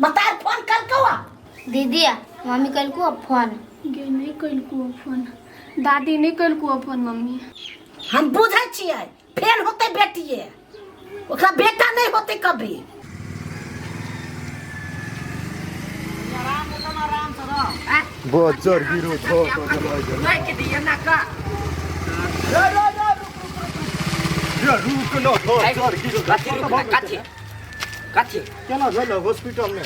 मतार phone कर कौआ। दीदी मम्मी कलको फोन। गे नहीं कलको फोन दादी, नहीं कलको फोन मम्मी। हम बुझै छियै फेर होतै बेटिए, ओकरा बेटा नहीं होतै कभी। बजर गिरो धो के दिए ना का रुक न धो जर गिरो। कथी रुकना, कथी कथी? केना भेल हॉस्पिटल में?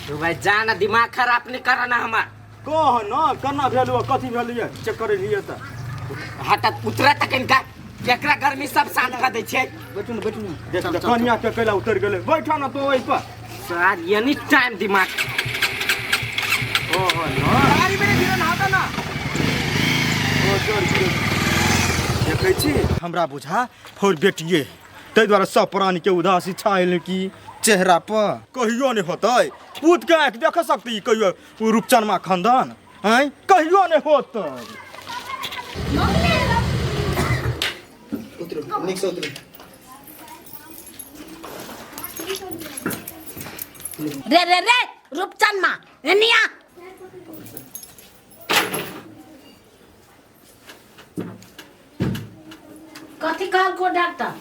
तू भाई जाना, दिमाग खराब नहीं करना हमार। कह न केना भेल, कथी भेल ये चेक करे रहिए त। हटा उतरा तक इनका केकरा गर्मी सब शांत कर दै छै। बैठू ने, बैठू ने। देख त कनिया के कैला उतर गेलै, बैठा न तो ओइ पर। सर एनी टाइम दिमाग। ओ न गाड़ी मेरे धीरे ना हटा ना। बजर गिरो देखै छी, हमरा बुझा फोर बेटिए, ताहि दुआरे सब प्राणी के उदासी छायल की चेहरा पर। कहियो नहीं होतै पूत के आँखि देख सकती कहियो ओ रूपचनमा खानदान आँय, कहियो नहीं होतै। उतरू, नीक से उतरू। रे रे रे रूपचन माँ एनिया, कथी कहलको डॉक्टर?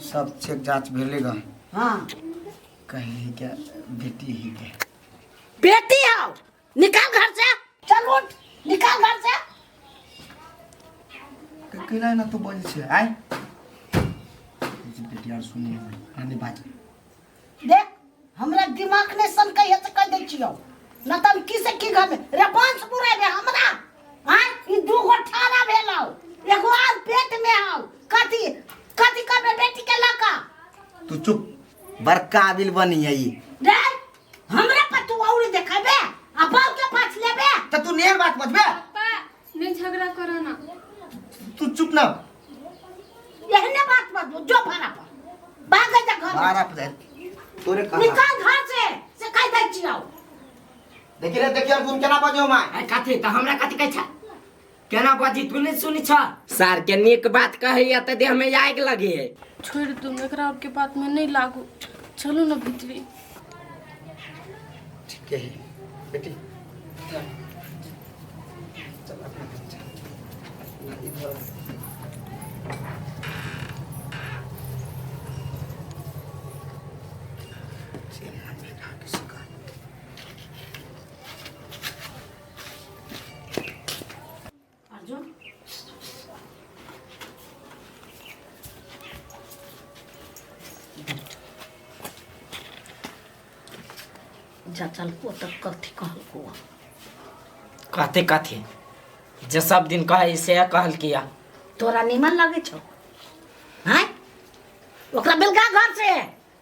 सब चेक जांच भेले गा। हाँ। कहे के बेटी ही के। बेटी हो, निकाल घर से, चल उठ, निकाल घर से। कैला ना तू बजै छै आय बेटी यार, सुनी आने बाज। देख हमरा दिमाग ने सन कहिए से कह दै छियौ न त हम की से की घर में रे वंश बुरेबे हमरा। आय ई दू गो ठाड़ा भेलौ, एगो आर पेट में हौ, कथी कथी करबे बेटी के लका? तू चुप, बड़ काबिल बनी है ई। रे हमरा पर तू और देखेबे आ बाप के पाछ लेबे? त तू नेर बात बजबे। पापा नहीं झगड़ा करो ना। तू चुप ना। एहने बात बजबो जो भाड़ा पर भाग जा घर में। भाड़ा पर तोरे कहा निकाल घर से, से कह दै छियौ। देखी रे, देखी अर्जुन केना बजो my. अरे कथी त हमरा कथी कहै छ? केना बजी तू नहीं सुनी छ? सार के नीक बात कहैया त देह में आगि लगे है। छोड़ दू, एकरा और के बात में नहीं लागू, चलू ना भीतरी। ठीक है बेटी, चल चल अपना घर चल ना इधर। अर्जुन जा चल को तक कथी कहलको? कथी कथी जे सब दिन कहै से कहल किया। तोरा निमन लगे छौ हैं? ओकरा बेलगा घर से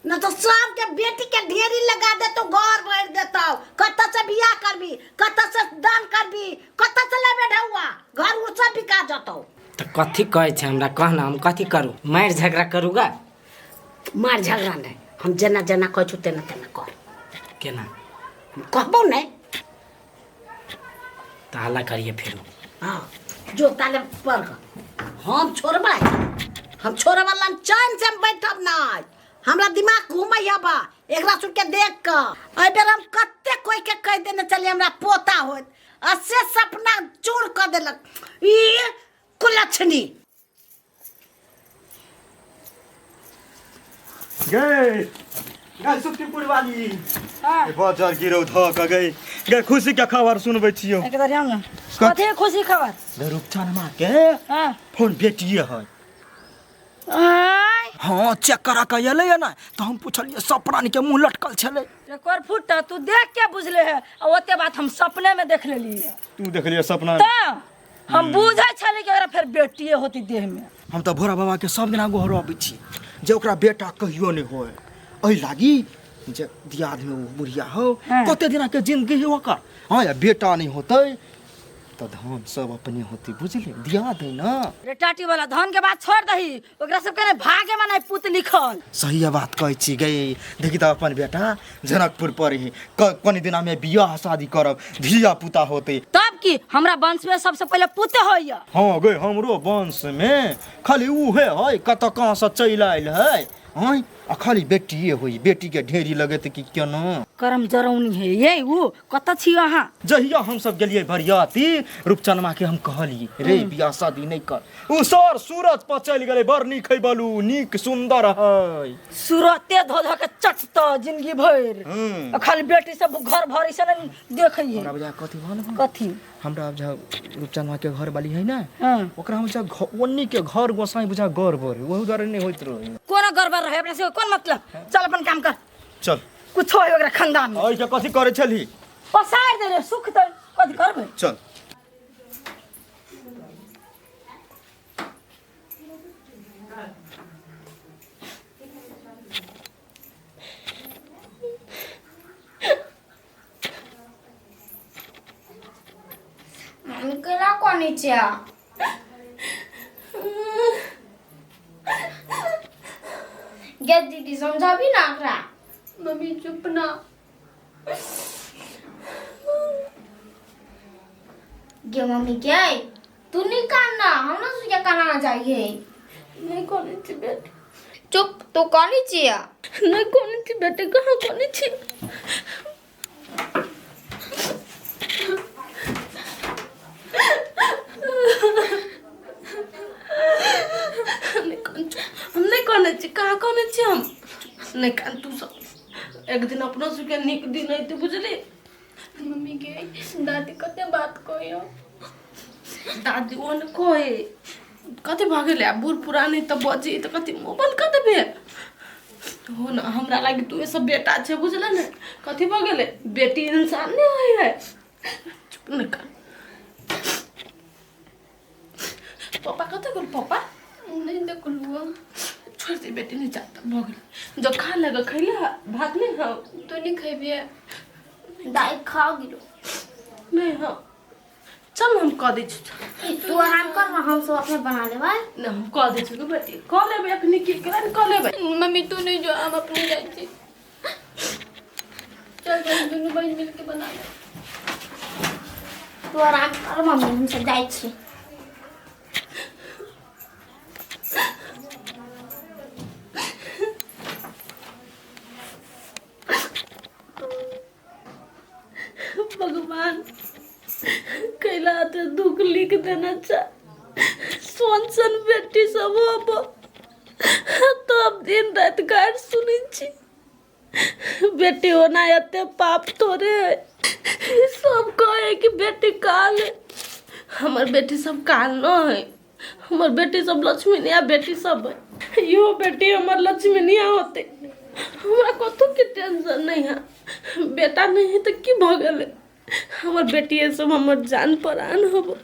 न तो सबके बेटी के ढेरी लगा देतो, घर भर देतो। कत से बियाह करबी, कत से दान करबी, कत से लेबे ढौआ, घर उर सब बिका जतौ। त कथी कहै छै हमरा कहना, हम कथी करू? मारि झगड़ा करूगा? मार झगड़ा नहीं, हम जेना जेना कहै छु तेना तेना कर। केना? हम कहबौ नहीं। त हल्ला करिए फेरू। हाँ जो ताले पर ग। हम छोड़बै, हम छोड़े वाला चैन से हम बैठब नहीं। हमरा दिमाग घूमै बा एकरा सुन के देख के। एहि बेर हम कते कोई के कह देने चलिए हमरा पोता होत, आ से सपना चूर कर देलक ई कुलक्षणी। गए गए सुखीपुर वाली बजर गिरौ ध क गई गए, खुशी के खबर सुनबै छियौ। एक बार आउ ना। कथी खुशी खबर? गए रूपचनमा के हाँ फोन बेटिए है। आय हाँ चेक करा के एलै ना तो हम पुछलिए सब प्राणी के मुंह लटकल छलै। एकर फुट तू देख के बुझले है, आ ओते बात हम सपने में देख लेलिए। तू देखलिए सपना? त हम बुझै छली कि ओकरा फेर बेटिए होती देह में। हम तऽ भोरा बाबा के सब दिना गोहरबै छी जे ओकरा बेटा कहियो नहि होय, एहि लागी जे दियाद में ओ बुढ़िया हो। हाँ। कते दिना के जिंदगी है ओकर। हाँ या बेटा नहीं होतै तऽ धन सब अपने होतै, बुझलियै? दियाद है ना। रे टाटी वाला धन के बात छोड़ दही, ओकरा सब के भागे में नहीं पुत लिखल। सही बात कहै छी गई। देखी तऽ अपन बेटा जनकपुर पर ही कनि दिना में बियाह शादी करब, धिया पुता होतै। तब की हमरा वंश में सबसे पहले पुत होइया। हाँ गई, हमरो वंश में खाली उहे है कतऽ कहाँ से चलि आयल है। आँय आ खाली बेटिए होई बेटीके ढेरी लगेतै कि केना। करम जरौनी है ये ऊ कतऽ छी अहाँ? जहिया हम सब गेलियै बरियाती रूपचनमा के हम कहलियै रे बियाह शादी नहि कर, उ सर सूरज पर चलि गेलै, बड़ नीक है बलू, नीक सुंदर है। सूरते धो धो के चटत जिंदगी भरि। आ खाली बेटी सब घर भरि से ने देखै है। हमरा बुझा कथी भऽ ने कथी? हमरा बुझा रूपचनमा के घर वाली है ने, हाँ। ओकरा हम बुझा ओन्नी के घर गोसाई बुझा गड़बड़ है, ओहू दुआरे नहि होइत रहे। कोनो गड़बड़ रहे अपना से कोन मतलब, चल अपन काम कर। चल कुछो है ओकरा खानदान में। ऐसे कथी करे छली? पसार दे रे सुख त कथी करबे। चल मम्मी केना कोनी छै? गे दीदी समझाबी ना एकरा। मम्मी चुप ना। गे मम्मी के तू नहीं कानना, हमरा सुझे काना ना चाहिए। नहीं कोनी छी बेटी। चुप, तू कोनी छिया? नहीं कोनी छी बेटी, कहाँ कोनी छी? नहीं कान छी, हम नहीं कोनी छी, कहाँ कोनी छी हम? नहीं कान तू सब एक दिन अपनो सबके नीक दिन अयतै बुझली। मम्मी के दादी कते बात कहियो? दादी ओ ने कहे कथी भऽ गेलै, आ बूढ़ पुरानी तऽ बजी तऽ कथी मुँह बंद कऽ देबै हो ने। हमरा लागी तू सब बेटा छै बुझले ने, कथी भऽ गेलै बेटी इंसान नहि होइ है। चुप नहि कर। पापा कतऽ गेल? पापा नहीं देखलू। छोड़ दे बेटी, नहीं जाता भऽ गेलै। जब खा लगे खैला भात नहीं खाओ तो नहीं खेबिए। दाई खा गेलो। नहीं हाँ चल हम कऽ दै छी। तू आराम कर, हम सब अपने बना लेबै। नहीं हम कऽ दै छी बेटी, कऽ लेबै अखनी की केना ने कऽ लेबै। मम्मी तू नहीं जो, हम अपने जाइ छी। चल बहन दुनू बहन मिलके बना ले। तू आराम कर मम्मी, हम सब जाइ छी। भगवान कैला ते दुख लिख देना चा, सोन सन बेटी सब अब तब दिन रात गारि सुनै छी। बेटी होना एते पाप थोड़े है। सब कहे कि बेटी काल है, हमर बेटी सब काल न है, हमर बेटी सब लक्ष्मीनिया बेटी सब है। इहो बेटी हमर लक्ष्मीनिया होते, हमरा कतहु के टेंशन नहीं है। बेटा नहीं है तो की भऽ गेलै, हमर बेटिए सब हमर जान प्राण होबो।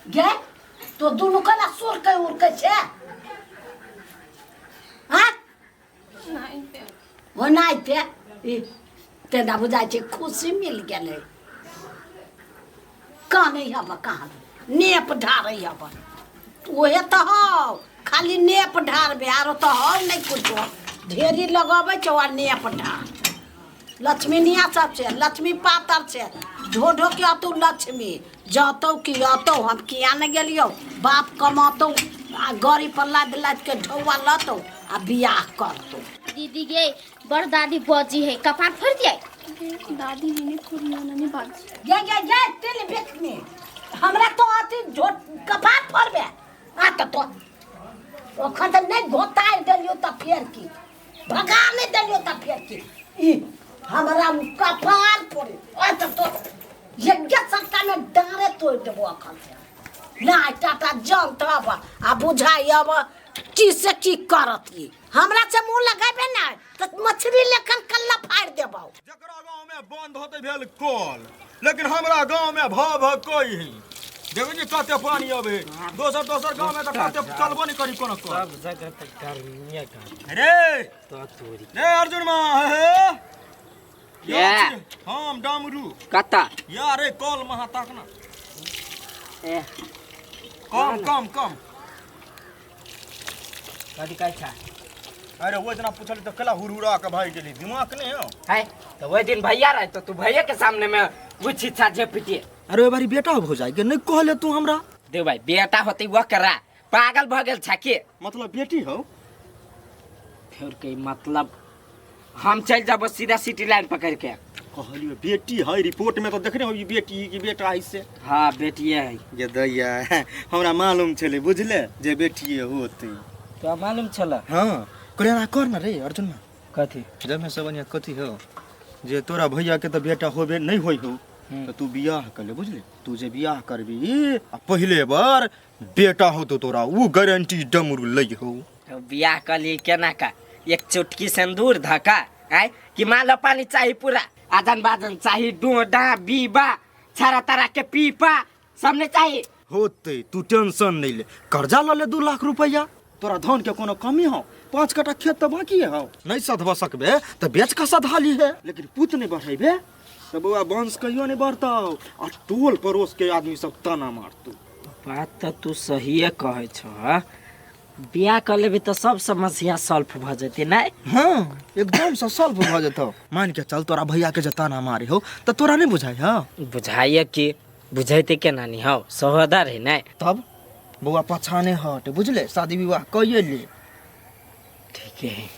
गे तो दुनू केना सुरकै उरकै छै? हाँ ओनाहिते ई तेना बुझाइ छै खुशी मिल गेलै। कानै हब कहाँ नेप ढारै हब, ओहे तऽ हौ खाली नेप ढारबे, आरो तऽ हौ नहि कुछो। ढेरी लगबै छौ आ नेप ढार। लक्ष्मीनिया सब छै, लक्ष्मी पातर छै, ढो ढो के अतौ लक्ष्मी जतौ कि अतौ। हम किया नहि गेलियौ? बाप कमतौ आ गाड़ी पर लादि लादि के ढौआ लतौ आ बियाह करतौ। दीदी गे बड़ दादी बजी है, कपार फोड़ दिया। दादी जी ने खुद नहीं बाजी। गे गे गे तेल बेचने हमरा तो अथी झोट कपार फोड़बे आ तऽ तो ओखन तऽ नहि घोतारि देलियौ तऽ फेर की, भगा नहि देलियौ तऽ फेर की, ई हमरा कपार फोड़े आ तऽ तो यज्ञ सत्ता में डाँरे तोड़ि देबो अखन से। नहि टाटा जम तब आ बुझाइ अब की से की करत ई। हमरा से मुँह लगेबे ने तऽ मछली लेखन कल्ला फाड़ि देबौ। जकरा गाँव में बंद होते भेल कल, लेकिन हमरा गाँव में भ भ कोई है। देखो जी कते पानी अबे, दोसर दोसर गाँव में तो कते चलबो नहीं करी कोनो कल। सब जगह तक गर्मीए गर्मी। रे तो तोरी रे अर्जुन मा हे ये। हम डामरू कता या रे कल महा ताकना ए कम कम कम कथी कहै छ? अरे वो जना पूछली तो केला हुरहुरा के भाग गेली, दिमाग नहीं हो है तो वही दिन भैया रहे तो तू भैया के सामने में गुच्छी छा झेपटी। अरे बारी बेटा हो जाए नहीं कहले तू हमरा। दे भाई बेटा होते वह करा पागल भ गेल छा के मतलब बेटी हो फिर के मतलब हम चल जाबो सीधा सिटी लाइन पकड़ के। कहलियो बेटी है, रिपोर्ट में तो देखने हो बेटी की बेटा है से। हां बेटी है ये दैया हमरा मालूम छले बुझले जे बेटी होती तो मालूम छला। हां कलेना कर न रे अर्जुन मा कथी जब में सबनिया कथी हो जे तोरा भैया के तो बेटा होबे नहीं होई हो तो तू बियाह कर ले बुझले। तू जे बियाह करबी आ पहले बार बेटा हो तो तोरा वो गारंटी डमरू लई हो। तो बियाह कर ली केना का एक चुटकी सिंदूर धका आय कि माला पानी चाहिए पूरा आदन बादन चाहिए डोडा बीबा छारा तारा के पीपा सबने चाहिए होते। तू टेंशन नहीं ले, कर्जा ल ले 2 लाख रुपया, तोरा धन के कोनो कमी हो? 5 कट्ठा खेत तो बाकी है, नहीं सधवा सकबे तो बेच के सधा ली है, लेकिन पुत नहीं बढ़ेबे तो बउआ वंश कहियो नहीं बढ़तौ आ टोल पड़ोस के आदमी सब ताना मारतौ। बात तो तू सही कहै छ, बियाह कर लेबे तो सब समस्या सॉल्व भ जते नै? हां एकदम से सॉल्व भ जतौ। मान के चल तोरा भैया के जे ताना मारे हो तो तोरा नहीं बुझाई? हां बुझाइए कि बुझाइते केना नहीं हो, सहोदर है नै? तब बउआ पछाने हट बुझले, शादी विवाह कइए ले। ठीक है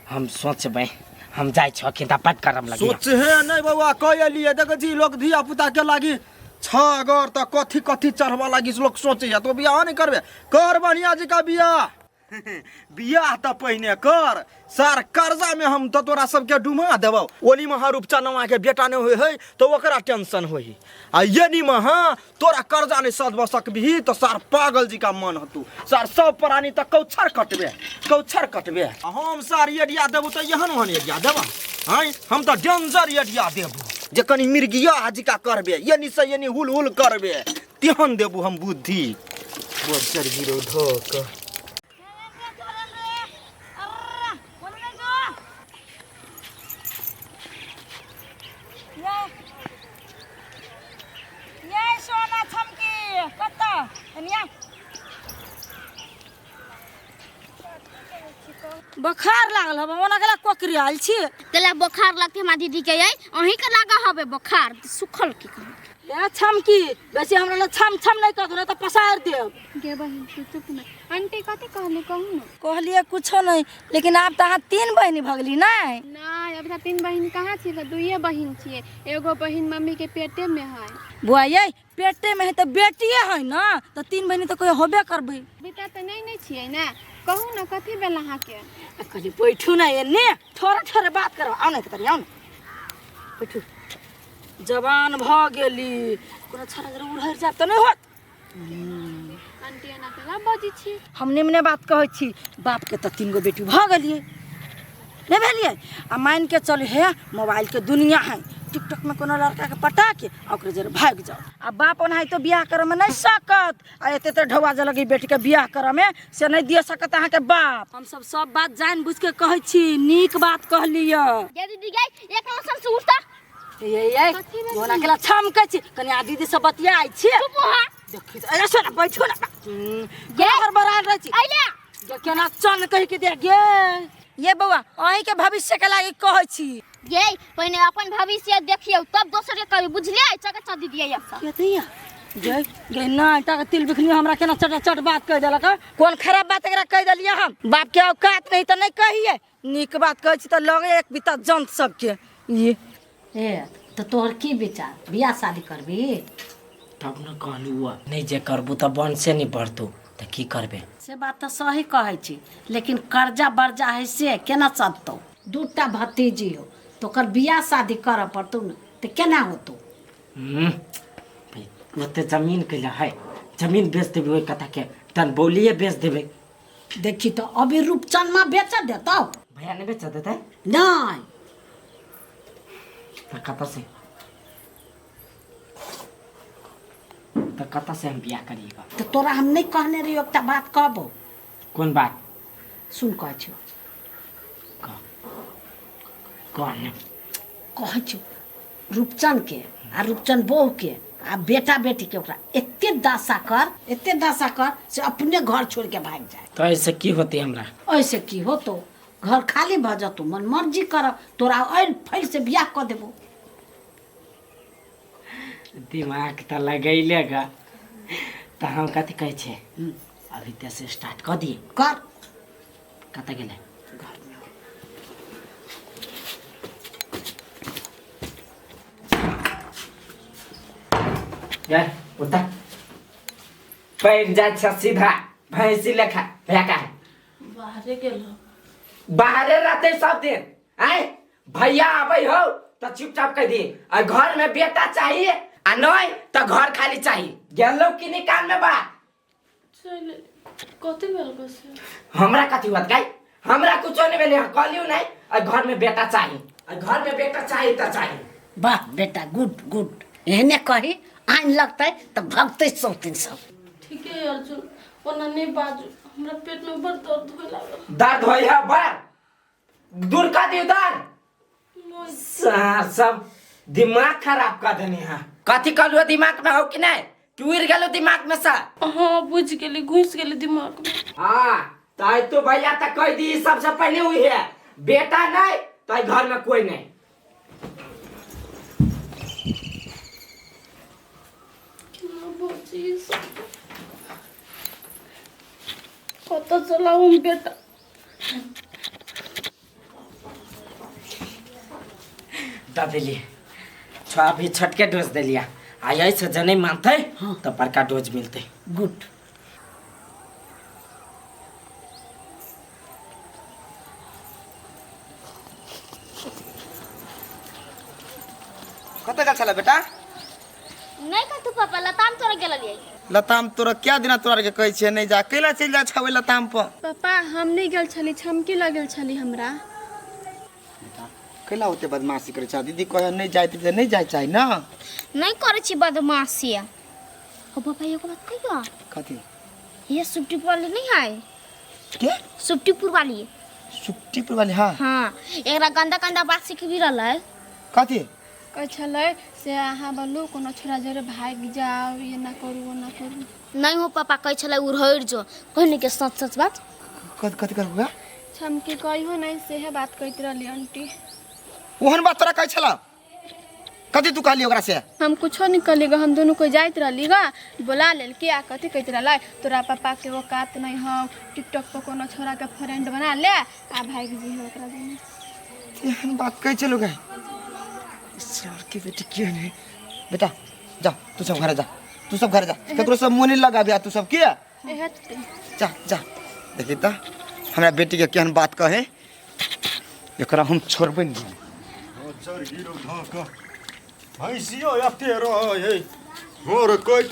हम सोचबै, हम जाइ छ कि पट करम लगी। सोच है नहीं बउआ कइए लिए। देख जी लोग धिया पुता के लागी छ अगर त कथी कथी चढ़वा लागी लोग सोचे तो बियाह नहीं करबे कर बढ़िया जी का बियाह। बियाह त पहिने कर, सार कर्जा में हम तो तोरा सबके डुमा देबौ। ओनी महा रूपचनवा के बेटा नहीं होय है तो ओकरा टेंशन होई, आ ये महा तोरा कर्जा नहीं सधब सकबही तो सार पागल जी का मन हतू, सार सब प्राणी त कौछर कटबे कौछर कटबे। हम सार एडिया देबू तो एहन ओहन एडिया देबा हैं, हम तो डेंजर एडिया देबू जे कनी मिर्गिया हाजी का करबे ये से ये हुल हुल करबे तेहन देबू हम बुद्धि। बोचर गिरो धोक बुखार लागल हबे ओना गेला कोकरी आयल छी तेला बुखार लगते हमरा दीदी के आई अहीं के लागा हबे बुखार सुखल की कहू ए छमकी बेसी हमरा ल छम छम नहीं कहू न त पसार देब। गे बहिन तू चुप न। आंटी कथी कहले कहू न? कहलिए कुछो नहीं, लेकिन आप त अहाँ 3 बहिनी भगली नहीं? नहीं अभी त 3 बहिन कहाँ छी, त 2 बहिन छिए, एगो बहिन मम्मी के पेटे में है। बुआ ये पेटे में है त बेटिए है ना, त 3 बहिनी त कोई होबे करबे। बेटा त नहीं नहीं छिए ना, कहू न कथी भेल अहाँ के? कहली बैठू ना एने थोड़ा थोड़ा बात करो, आउ न तरी आउ न बैठू। जवान भ गेली कोनो छरा जरा उड़हर जाब त नहीं होत। आंटी एना केना बजै छी? हम निमने बात कहै छी, बाप के त 3 गो बेटी भ गेलिए नहीं भेलिए, आ मान के चल हे मोबाइल के दुनिया है, टिकटॉक में कोनो लड़का के पटा के ओकरे जरे भाग जाओ, आ बाप ओनाहि तो बियाह करे में नहीं सकत, आ एते ते ढौआ जे लगी बेटी के बियाह करे में से नहीं दिए सकत अहाँ के बाप। हम सब सब बात जान बुझ के कहै छी, नीक बात कहलिए। गे दीदी गे एक मौसम से उठता ये ये ओना केला छमकै छी कनी आ दीदी से बतियाइ छी। चुप हो देखी अरे सुन बैठो ना गे हड़बड़ायल रहै छी अइले गे केना चल कहि के दे गे। ये बौआ अहीं के भविष्य के लागी कहै छी। ये पहिने अपन भविष्य देखियौ तब दोसर के कहबै बुझलियै? चका दीदी ये सब के दैया गे गे ना टा तिल बिखनी हमरा केना चट चट बात कहि देलक, कोन खराब बात एकरा कहि देलियै हम? बाप के औकात नहीं त नहीं कहिए, नीक बात कहै छी त लगे एक बिता जंत सबके। ये ए तो तोहर की विचार, बियाह शादी करबी? तब न कहलू नहीं जे करबू त वंशे नहीं बढ़तू त की करबे? से बात तो सही कहै छी, लेकिन कर्जा बर्जा है से केना सधतौ? 2टा भतीजी हो तो ओकर बियाह शादी करऽ पड़तौ न त केना होतौ? ओते जमीन कैला है, जमीन बेच देबै ओहि कथा के तन बोलिए बेच देबै। देखी तो अभी रूपचनमा बेच देतौ? भैया नहीं बेच देतै? नहीं त कतऽ से त कतऽ से हम बियाह करिएगा? तो तोरा हम नहीं कहने रहियो एकटा बात कहबो। कोन बात? सुन कहै छियौ। कह न। कहै छियौ रूपचन के आ रूपचन बहू के आ बेटा बेटी के ओकरा एते दशा कर, एते दशा कर से अपने घर छोड़ के भाग जाए। तो ऐसे की होती हमरा? ऐसे की होतो, घर खाली भऽ जतौ, मन मर्जी कर, तोरा ऐल फैल से बियाह कऽ देबो। दिमाग तऽ लगैले गा। तऽ हम कथी कहै छियै, अभी तऽ से स्टार्ट कऽ दिए। कर। कतऽ गेलै? गए उतर पैर जाइ छ सीधा भैंसी लेखा भैया है। बाहरे गेल हो। बाहरे रहते सब दिन। आय भैया आबै हो तो चुपचाप कह दी आ घर में बेटा चाहिए आ नहीं तो घर खाली चाहिए। गेलो कि नहीं कान में बात? चल कथी भेल से? हमरा कथी बात गाय, हमरा कुछो नहीं भेलै, कहलियो नहीं आ घर में बेटा चाहिए, आ घर में बेटा चाहिए तो चाहिए। वाह बेटा, गुड गुड, एहने कही आइन लगतै तऽ भगतै सौतिन सब। ठीक है अर्जुन, ओना नहीं बाजू, हमरा पेट में बड़ दर्द होए लागल। दर्द होय है बड़, दूर कर दियो दर्द। सब दिमाग खराब कर देने है। कथी कहलू दिमाग में हो कि नहीं? कि उड़ गेलो दिमाग में से? हाँ बुझ गेली, घुस गेली दिमाग में। हाँ तो तो भैया तक कह दी सबसे पहले हुई है बेटा नहीं तो घर में कोई नहीं। कत चलाऊ बेटा? दऽ देलियै छो, अभी छोटके डोज देलिया, आ ऐसे जे नहीं मानते तो बड़का डोज मिलते। गुड। कतऽ गेल छला बेटा? नहीं कतू पापा, लताम तोरा गेल रहियै। लताम तोरा क्या दिना तोरा के कहै छियै नहीं जा, कैला चलि जाइ छौ लताम पर? पापा हम नहीं गेल छली, छमकी लगल छली हमरा। कैला ओते बदमाशी करै छौ? दीदी कहे नहीं जाय तऽ नहीं जाय चाही ना। नहीं करै छी बदमाशी। हो पापा एगो बात कहियो। कथी? ये सुट्टीपुर वाली नहीं है के? सुट्टीपुर वाली। सुट्टीपुर वाली? हाँ हाँ, एकरा गंदा गंदा बात सिखबी रहलै। कथी कहै छलै से अहाँ बोलू कोनो छोरा जरे भागि जाओ, ये ना करू वो ना करू। नहीं हो पापा, कहै छलै उड़हरि जो, कहने के सच सच बात। कथी कथी करबा? छमकी कहियो नहीं सेहे बात कहैत रहली आंटी। ओहन बात तोरा कहै छला? कथी तू कहली ओकरा से? हम कुछो नहीं कहली ग, हम दोनों कोई जाइत रहली ग, बोला लेलकी आ कथी कहैत रहलै तोरा पापा के औकात नहीं हौ, टिकटॉक पर कोनो छोरा के फ्रेंड बना ले आ भागि जी ओकरा जने। एहन बात कहै छलो गे? सर की बेटी के नहीं। बेटा जा, तू सब घर जा, तू सब घर जा, केकरो सब मुँह नहीं लगाबी तू सब के। जा जा, देखी त हमरा बेटी के केहन बात कहे, एकरा हम छोड़बै नहीं। चर गिरो धक भैंसियो एते रहै है, मोर कोइ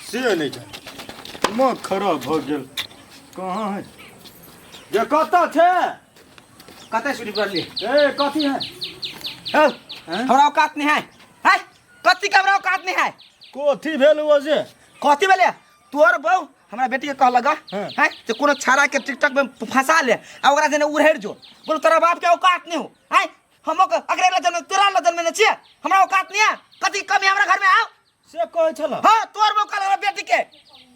से नहीं जाए, दिमाग खराब भऽ गेल। कहाँ है जे कतऽ छै? कतऽ शुरू करली? ए कथी है? हमरा औकात नहीं है। है कथी के हमरा औकात नहीं है? कथी भेल वो जे? कथी भेलै? तोहर बहू हमरा बेटी के कहलक है जे कोनो छाड़ा के टिकटॉक में फंसा ले आ ओकरा जेने उड़हरि जो। बोलो तोरा बाप के औकात नहीं हो? है हम अकरे ला जन्म, तोरा ला जन्म छियै, हमरा औकात नहीं है? कथी कमी हमरा घर में आओ से कहै छला? हां तोहर बहू कहलक हमरा बेटी के।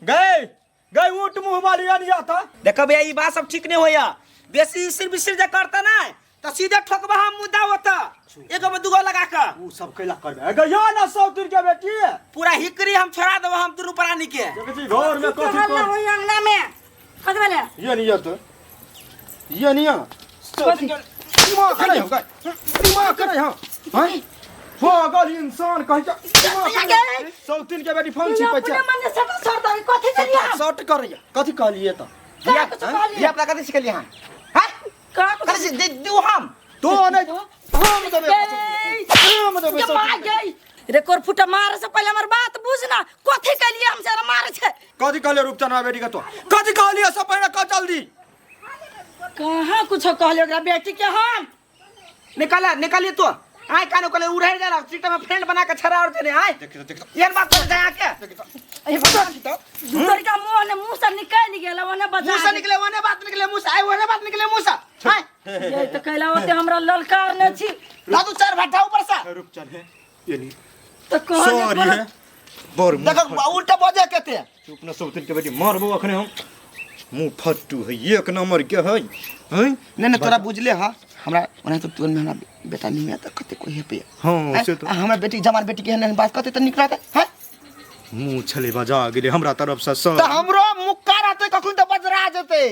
गए गए ऊँट मुँह वाली अनिया था। देखो भैया ई बात सब ठीक नहीं होया, बेसी सिर बिसिर जे करता ना तो सीधे ठोकबा हम मुद्दा होता, एगो में दूगो लगा के। उ सब कैला करबे गया ना सौतुर के बेटी, पूरा हिकरी हम छोड़ा देबो हम दुनू प्राणी के। देखै छी घर में कथी हल्ला होई अंगना में? कथी भेलै? ये नहीं तो ये नहीं दिमाग नहीं हो गए, दिमाग नहीं हो हैं पागल इंसान कहि के सौतिन के बेटी फोन छिपै छै। अपने मने सब छोड़ दे, कथी करिया शॉर्ट करैया। कथी कहलिए त? ये अपना कथी सिखलिए हां? हां कथी दे दू हम तो नहीं हम देबे, हम देबे गई रे कोर फुटा मारे से पहले हमर बात बुझना, कथी कहलिए हम से मारे छै? कथी कहलिए रूपचना बेटी के तो? कथी कहलिए सब पहले कह जल्दी। कहाँ कुछो कहलिए ओकरा बेटी के हम? निकाला निकालिए तो आय कानो कहले उड़हरि जाला टिकटॉक में फ्रेंड बना के छड़ा और देने आय। देख देख एहन बात कर जाय आके। ए बता दूसर का मुंह ने मुंह से निकल गेल, ओने बजा मुंह से निकले ओने बात निकले मुंह से आय, ओने बात निकले मुंह से आय। ये तो कहला होते हमरा ललकार ने छी दादू चार भाटा ऊपर से रूपचन है ये नहीं तो कहले सॉरी है बोर देखो उल्टा बजे केते चुप न सौतिन के बेटी मारबो अखने हम। मुँह फट्टू है, एक नंबर के है। हैं? नहीं नहीं, तोरा बुझले हा, हमरा ओना तो तुरंत में हमरा बेटा नहीं है त कते कोई है पे। हाँ, से तो। हमरा बेटी जवान बेटी के एहन बात कहते त निक रहते हैं। मुँह छले बजा गेलै हमरा तरफ से सब। त हमरो मुक्का रहते कखन त बजरा जेते।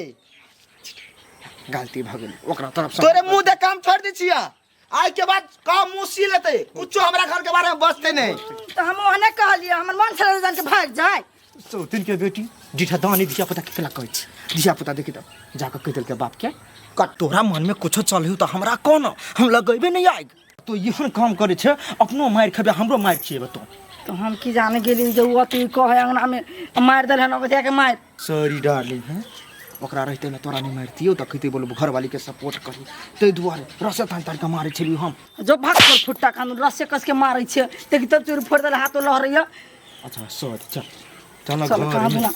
गलती भ गेलै ओकरा तरफ से। तोरे मुँह देख के हम छोड़ दै छियै, आइ के बाद का मुँह सी लेते, कुछो हमरा घर के बारे में बचते नहीं। त हम ओहने कहलियै, हमर मन छलै जान के भागि जाय। सौतिन के बेटी जीठा दानी धिया पुता के केला कहै छै, धिया पुता देखी त जाके कहि देलकै बाप के, का तोरा मन में कुछो चलहियो त हमरा कोन, हम लगेबे नहीं आइग। तो एहन काम करे छै, अपनो मारि खेबे हमरो मारि खिएबे तो। तो हम की जाने गेली जे उ अथी कहै अंगना में मारि देल हन ओकरा के मारि। सॉरी डार्लिंग, हैं ओकरा रहते में तोरा नहीं मारतियो त कहते बोलो घरवाली के सपोर्ट करी, तै दुआरे रसे तान तान के मारे छलियो हम। जो भाग कर फुट्टा कानून रसे कस के मारै छै, देखी तब चोर फोड़ देल हाथो लहरैया। अच्छा सॉरी, चल चल चल, घर कहाँ में। दुना?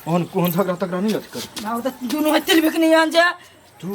ओहन कोन झगड़ा तगड़ा नहीं अथी कर। ना, ओ त दुनू हतिल बिकनी आन जे। तू